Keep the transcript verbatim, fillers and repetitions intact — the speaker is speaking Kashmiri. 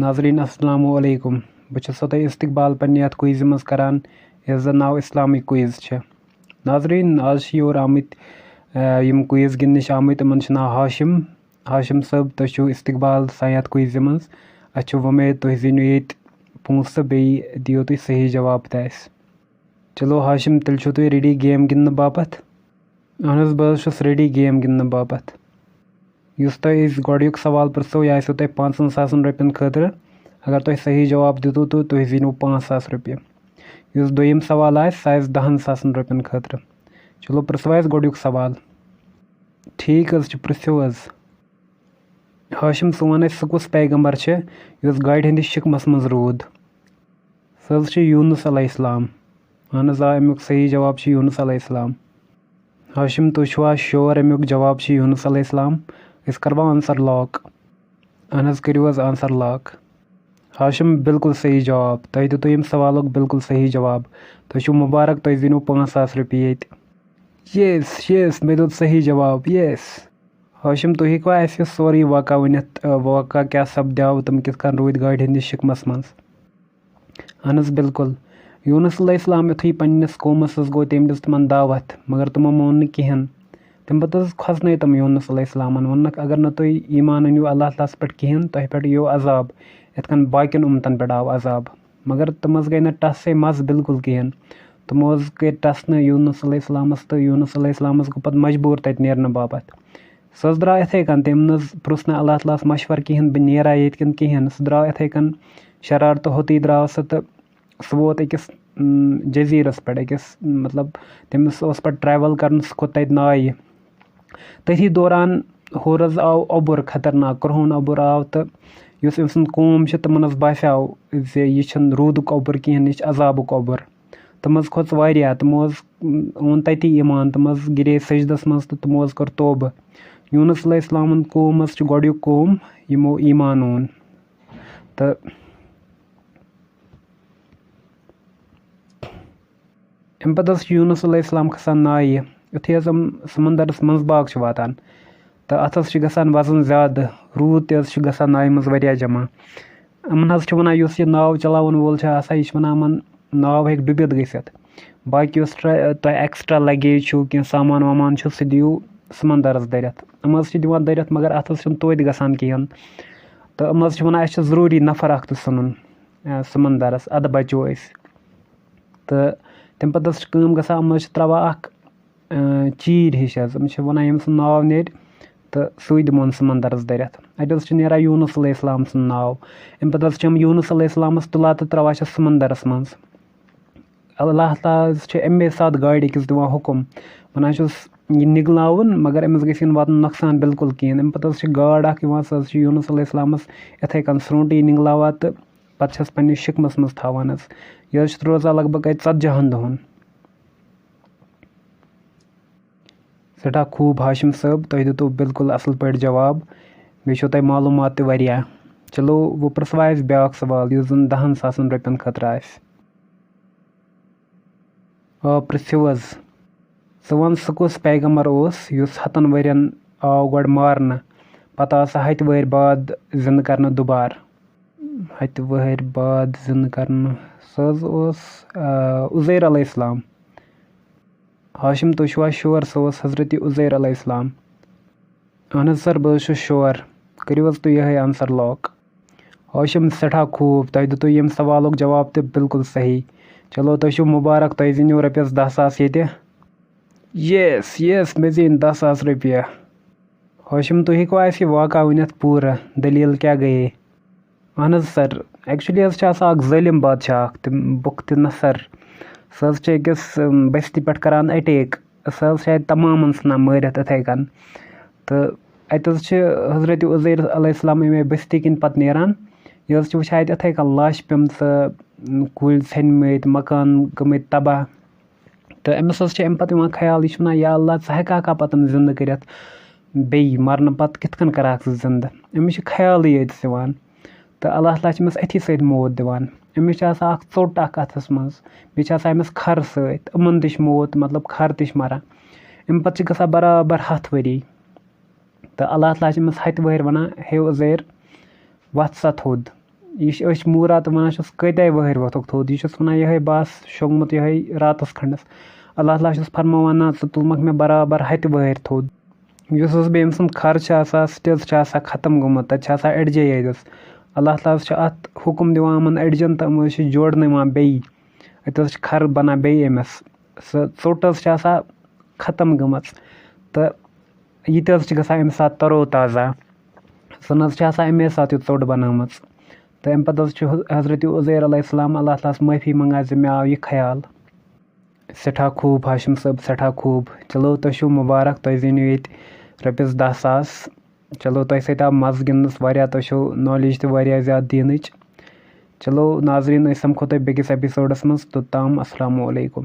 ناظرین السلام علیکم۔ بہٕ چھُسو تۄہہِ استقبال پننہِ یتھ کوئزِ منٛز کران، یتھ زن ناو اسلامٕے کوئز چھِ۔ ناظرین، آز چھِ یور آمٕتۍ، آ، یِم کوئز گِنٛدنہِ چھِ آمٕتۍ، تِمن چھُ ناو ہاشم۔ ہاشم صٲب، تُہۍ چھِو استقبال سان یتھ کوئزِ منٛز۔ اسہِ چھِ وۄمید تُہۍ زیٖنِو ییٚتہِ پونٛسہٕ، بیٚیہِ دِیِو تُہۍ صحیح جواب تہِ اسہِ۔ چلو ہاشم، تیٚلہِ چھِو تُہۍ ریڈی گیم گِنٛدنہٕ باپتھ؟ اہن حظ، بہٕ حظ چھُس ریڈی گیم گِنٛدنہٕ باپتھ۔ یُس تۄہہِ أسۍ گۄڈٕنیُک سوال پرٛژھو، یہِ آسیو تۄہہِ پانٛژن ساسن رۄپین خٲطرٕ۔ اگر تۄہہِ صحیح جواب دیُتوُ، تہٕ تُہۍ زیٖنِو پانٛژھ ساس رۄپیہِ۔ یُس دوٚیِم سوال آسہِ، سُہ آسہِ دَہن ساسن رۄپین خٲطرٕ۔ چلو، پرٛژھو اَسہِ گۄڈٕنیُک سوال۔ ٹھیٖک حظ چھُ، پرٛژھِو حظ۔ ہاشم، ژٕ وَن اَسہِ، سُہ کُس پیغمبر چھُ، یُس گاڈِ ہٕنٛدِس شِکمس منٛز روٗد؟ سُہ حظ چھُ یوٗنُس علیہ السلام۔ اہن حظ، آ، اَمیُک صحیح جواب چھُ یوٗنُس علیہ السلام۔ ہاشم، تُہۍ چھِوا شور اَمیُک جواب چھُ یوٗنُس علیہ السلام؟ أسۍ کَروا آنسر لاک؟ اہن حظ، کٔرِو حظ آنسر لاک۔ ہاشم، بالکل صحیح جواب۔ تۄہہِ دیُتوُ ییٚمہِ سوالُک بالکل صحیح جواب۔ تۄہہِ چھُو مُبارک، تۄہہِ زیٖنِو پانٛژھ ساس رۄپیہِ ییٚتہِ۔ یس، یس، مےٚ دیُت صحیح جواب، یس۔ ہاشم، تُہۍ ہیٚکوا اَسہِ یہِ سورُے واقعہ ؤنِتھ، آ، واقعہ کیٛاہ سپدیو، تِم کِتھ کٔنۍ روٗدۍ گاڈِ ہٕنٛدِس شِکمس منٛز؟ اہن حظ، بالکل۔ یوٗنُس علیہ السلام یُتھُے پنٛنِس قومَس حظ گوٚو، تٔمۍ دِژ تِمَن دعوت، مگر تِمو مون نہٕ کِہیٖنۍ۔ تَمہِ پَتہٕ حظ کھۄژنٲے تِم یوٗنُس علیہ السلامَن، ووٚننَکھ، "اگر نہٕ تُہۍ ایٖمان أنِو اللہ تعالیٰ ہَس پٮ۪ٹھ کِہیٖنۍ، تۄہہِ پٮ۪ٹھ یِیو عذاب، یِتھ کٔنۍ باقیَن اُمتَن پٮ۪ٹھ آو عذاب۔" مگر تِم حظ گٔے نہٕ ٹَس سے مَس بالکل کِہیٖنۍ۔ تِمو حظ کٔرۍ ٹَس نہٕ یوٗنُس علیہ السلامَس، تہٕ یوٗنُس علیہ السلام حظ گوٚو پَتہٕ مجبوٗر تَتہِ نیرنہٕ باپَتھ۔ سُہ حظ درٛاو یِتھَے کٔنۍ، تٔمۍ نہٕ حظ پرُژھ نہٕ اللہ تعالیٰ ہَس مشوَرٕ کِہیٖنۍ، بہٕ نیرا ییٚتہِ کِنہٕ کِہیٖنۍ۔ سُہ درٛاو یِتھَے کٔنۍ، شرارتہٕ ہوٚتُے درٛاو سُہ، تہٕ سُہ ووت أکِس، اۭں، جزیٖرَس پٮ۪ٹھ، أکِس، مطلب، تٔمِس اوس پَتہٕ ٹرٛیوٕل کَرُن، سُہ کھوٚت تَتہِ نایہِ۔ تٔتھی دوران ہورٕ حظ آو اوٚبُر، خطرناک کرٛہُن اوٚبُر آو، تہٕ یُس أمۍ سُنٛد قوم چھِ، تِمَن حظ باسیٛاو زِ یہِ چھِنہٕ روٗدُک اوٚبُر کِہیٖنۍ، یہِ چھِ عذابُک اوٚبُر۔ تِم حظ کھوٚژ واریاہ، تِمو حظ اوٚن تَتی ایٖمان، تِم حظ گِرے سجدَس منٛز تہٕ تِمو حظ کٔر توبہٕ۔ یوٗنُس علیہ السلامَن قوم حظ چھُ گۄڈٕنیُک قوم، یِمو ایٖمان اوٚن۔ تہٕ اَمہِ پَتہٕ حظ چھُ یوٗنُس علیہ السلام کھسان نایہِ۔ یُتھُے حظ یِم سمندرَس منٛز باغ چھِ واتان، تہٕ اَتھ حظ چھُ گژھان وزن زیادٕ، روٗد تہِ حظ چھُ گژھان نایہِ منٛز واریاہ جمع۔ یِمَن حظ چھِ وَنان، یُس یہِ ناو چلاوَن وول چھُ آسان، یہِ چھُ وَنان یِمَن، ناو ہیٚکہِ ڈُبِتھ گٔژھِتھ۔ باقٕے یُس ٹرٛا-، تۄہہِ extra luggage چھُو، کینٛہہ سامان وامان چھُو، سُہ دِیِو سمندرَس دٔرِتھ۔ یِم حظ چھِ دِوان دٔرِتھ، مگر اَتھ حظ چھُنہٕ توتہِ گژھان کِہیٖنۍ۔ تہٕ یِم حظ چھِ وَنان، اَسہِ چھُ ضروٗری نفر اَکھ تہِ ژھٕنُن، آ، سمندرَس، اَدٕ بچو أسۍ۔ تہٕ تَمہِ پَتہٕ حظ چھِ کٲم گژھان، یِم حظ چھِ ترٛاوان اَکھ، آ، چیٖرۍ ہِش حظ، یِم چھِ وَنان، ییٚمہِ سُنٛد ناو نیرِ، تہٕ سُے دِمون سمندرَس دٔرِتھ۔ اَتہِ حظ چھِ نیران یوٗنُس علیہ السلام سُنٛد ناو۔ اَمہِ پَتہٕ حظ چھِ یِم یوٗنُس علیہ السلامَس تُلان تہٕ ترٛاوان چھِ سمندرَس منٛز۔ اللہ تعالیٰ حظ چھِ اَمے ساتہٕ گاڈِ أکِس دِوان حُکُم، وَنان چھُس، یہِ نِگلاوُن، مگر أمِس گژھِ یِنہٕ واتُن نۄقصان بالکل کِہیٖنۍ۔ اَمہِ پَتہٕ حظ چھِ گاڈ اَکھ یِوان، سۄ حظ چھِ یوٗنُس علیہ السلامَس یِتھَے کٔنۍ سرٛونٛٹٕے نِگلاوان تہٕ پَتہٕ چھَس پنٛنِس شِکمَس منٛز تھاوان حظ۔ یہِ حظ چھِ روزان لگ بگ اَتہِ ژَتجِہَن دۄہَن۔ سٮ۪ٹھاہ خوٗب ہاشم صٲب، تۄہہِ دیُتوُ بالکل اَصٕل پٲٹھۍ جواب۔ بیٚیہِ چھو تۄہہِ معلوٗمات تہِ واریاہ۔ چلو، وۄنۍ پرٛژھوا اَسہِ بیٛاکھ سوال، یُس زَن دَہَن ساسَن رۄپیَن خٲطرٕ آسہِ۔ آ، پرٛژھِو حظ۔ ژٕ وَن، سُہ کُس پیغمبر اوس، یُس ہَتَن ؤرِین آو گۄڈٕ مارنہٕ، پَتہٕ آو سُہ ہَتہِ ؤہٕرۍ بعد زِنٛدٕ کرنہٕ دُبارٕ؟ ہَتہِ ؤہٕرۍ بعد زِنٛدٕ کرنہٕ، سُہ حظ اوس، آ، عزیر علیہ السلام۔ ہاشم، تُہۍ چھِوا شور؟ سُہ اوس حضرت عزیر علیہ السلام۔ اہن حظ سر، بہٕ حظ چھُس شور۔ کٔرِو حظ تُہۍ یِہوٚے آنسر لاک۔ ہاشم، سٮ۪ٹھاہ خوٗب، تۄہہِ دیُتوُ ییٚمہِ سوالُک جواب تہِ بالکل صحیح۔ چلو، تۄہہِ چھُو مُبارک، تۄہہِ زیٖنِو رۄپیَس دَہ ساس ییٚتہِ۔ یس، یس، مےٚ زیٖنۍ دَہ ساس رۄپیہِ۔ ہاشم، تُہۍ ہیٚکوا اَسہِ یہِ واقعہ ؤنِتھ پوٗرٕ، دٔلیٖل کیٛاہ گٔیے؟ اہن حظ سر، ایکچُؤلی حظ چھِ آسان اَکھ ظٲلِم بادشاہ اَکھ، تہٕ بُختِ نصر۔ سُہ حظ چھِ أکِس، اَم، بستی پٮ۪ٹھ کَران اَٹیک۔ سُہ حظ چھِ اَتہِ تَمامَن ژھٕنان مٲرِتھ اِتھَے کٔنۍ۔ تہٕ اَتہِ حظ چھِ حضرت عزیر علیہ السلام اَمے بستی کِنۍ پَتہٕ نیران۔ یہِ حظ چھِ وٕچھان اَتہِ اِتھَے کٔنۍ لاشہِ پیٚمژٕ، کُلۍ ژھیٚنمٕتۍ، مکان گٔمٕتۍ تباہ۔ تہٕ أمِس حظ چھِ اَمہِ پَتہٕ یِوان خیال، یہِ چھِ وَنان، "یا اللہ، ژٕ ہٮ۪کہٕ ہاکھا پَتہٕ یِم زِندٕ کٔرِتھ بیٚیہِ؟ مَرنہٕ پَتہٕ کِتھ کٔنۍ کَرٕ ہاکھ ژٕ زِندٕ؟" أمِس چھِ خیالٕے یٲتِس یِوان۔ تہٕ اللہ تعالیٰ چھِ أمِس أتھی سۭتۍ موت دِوان۔ أمِس چھِ آسان اَکھ ژوٚٹ اَکھ اَتھَس منٛز، بیٚیہِ چھِ آسان أمِس کھَر سۭتۍ، یِمَن تہِ چھِ موت، مطلب، کھَر تہِ چھِ مَران۔ اَمہِ پَتہٕ چھِ گژھان برابر ہَتھ ؤری۔ تہٕ اللہ تعالیٰ چھِ أمِس ہَتہِ وٕہٕرۍ وَنان، "ہے عزیر، وَتھ سا تھوٚد، یہِ چھِ أسۍ موٗرا تہٕ وَنان چھِس، کۭتیٛاہ وٕہٕرۍ وۄتھُکھ تھوٚد؟ یہِ چھُس وَنان یِہوٚے، بہٕ آس شۄنٛگمُت یِہوٚے راتَس کھنٛڈَس۔ اللہ تعالیٰ چھُس فرماوان، نہ، ژٕ تُلمَکھ مےٚ برابر ہَتہِ وٕہٕرۍ تھوٚد۔ یُس حظ بیٚیہِ أمۍ سُنٛد کھَر چھُ آسان، سٕٹیج چھِ آسان ختم گوٚمُت، تَتہِ چھِ آسان أڈجے یٲتۍ حظ۔ اللہ تعالیٰ ہَس چھُ اَتھ حُکُم دِوان یِمَن أڈجَن تہٕ یِم حظ چھِ جوڑنہٕ یِوان بیٚیہِ۔ اَتہِ حظ چھِ کھَر بَنان بیٚیہِ أمِس۔ سۄ ژوٚٹ حظ چھِ آسان ختم گٔمٕژ تہٕ یہِ تہِ حظ چھِ گژھان اَمہِ ساتہٕ تَرو تازہ۔ سۄ نہ حظ چھِ آسان اَمے ساتہٕ یہِ ژوٚٹ بَنٲومٕژ۔ تہٕ اَمہِ پَتہٕ حظ چھُ حضرت عزیر علیہ السلام اللہ تعالیٰ ہَس معٲفی منٛگان زِ مےٚ آو یہِ خیال۔ سٮ۪ٹھاہ خوٗب ہاشم صٲب، سٮ۪ٹھاہ خوٗب۔ چلو، تۄہہِ چھُو مُبارک، تۄہہِ زیٖنِو ییٚتہِ رۄپیَس دَہ ساس۔ چلو، تۄہہِ سۭتۍ آو مَزٕ گِنٛدنَس واریاہ، تۄہہِ چھو نالیج تہِ واریاہ زیادٕ دِنٕچ۔ چلو ناظریٖن، أسۍ سَمکھو تۄہہِ بیٚکِس ایپیسوڈَس منٛز، توٚتام السلام علیکم۔